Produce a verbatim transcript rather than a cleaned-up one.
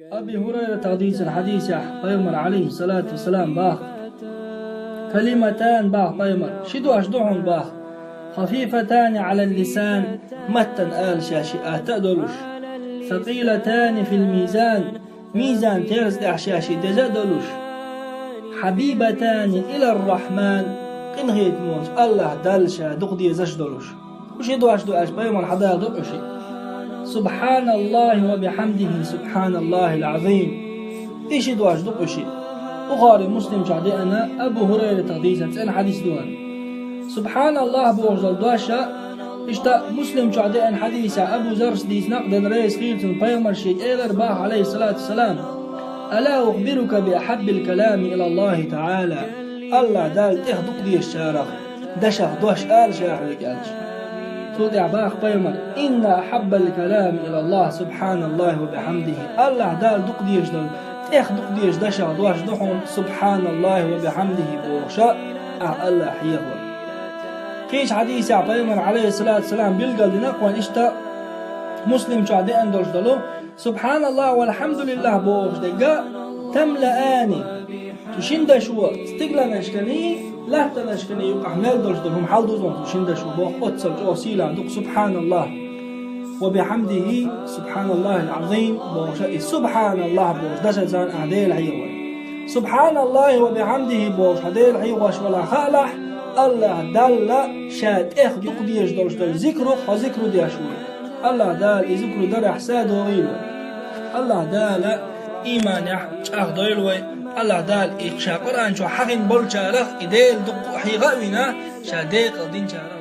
Аби Хурайрата дийцина хьадисехь пайхамар, алейхиссалату вассалам, бах: «كلمتان», бах пайхамар, ши дош ду хьуна, бах, «خفيفتان على اللسان», маттана ала шаьш атта а долуш, «ثقيلتان في الميزان», мизан терза тӀехь шаьш деза а долуш, «حبيبتان إلى الرحمن», къинхетамончу Аллахь Далла ша дукха дезаш долуш. ХӀун ши дош ду аьлча, пайхамар, хьадала ду-кх уьш: «سبحان الله وبحمده، سبحان الله العظيم». И ши дош ду-кх уьш. Бухари, Муслим чохь деана, Абу Хурайрата дийцина цӀена хьадис ду хьуна. «СубхьаналлахӀ» бохуш долу дош а, иштта Муслим чохь деана хьадисехь Абу Заррас дийцина, Дела реза хуьлда цунна, пайхамар шега элира, бах, алейхиссалату вассалам: «ألا أخبرك بأحب الكلام إلى الله تعالى؟» Аллахь Далла тӀех дукха дезачарах дашах дош ала ша хьоьга аьлча. Цул тӀаьхьа бах пайхамар: «إن أحب الكلام إلى الله سبحان الله وبحمده». Аллахь Далла дукха дезаш долу, тӀех дукха дезаш дашах дош ду хьуна «СубхьаналлахӀи ва бихьамдихӀи» бохуша, ахь Аллахь хьехор. Кхечу хьадисехь пайхамар, алейхиссалату вассалам, билгал дина кхуьнан иштта Муслим чохь деана долуш долу: «СубхьаналлахӀ валхьамдулиллахӀ» бохуш дерг а, «تملأان». Цу шина дашо стигланашканий, латтанашканий юкъахь мел долуш долу хӀума хьалдузу цу шина дашо боху, оццал чӀогӀа сийлахь ду-кх «СубхьаналлахӀ ва бихьамдихӀи, субхьаналлахӀил Ӏазим» бохуша, и «СубхьаналлахӀ» бохуш дашаца ахь Дела хьехор. «СубхьаналлахӀи ва бихьамдихӀи» бохуш хьо Дела хьехош валахь хаалахь, Аллахь Далла ша тӀех дукха дезаш долуш долу зикрух хьо зикру деш ву. Аллахь Дала и зикру дарехь са а догӀийла вай. Аллахь Дала ийманехь чӀагӀдойла вай. Аллахь Дала и ша Къуръан чохь хьахийна болчарах, и Дела дукха хьийга а вина, ша декъала динчарах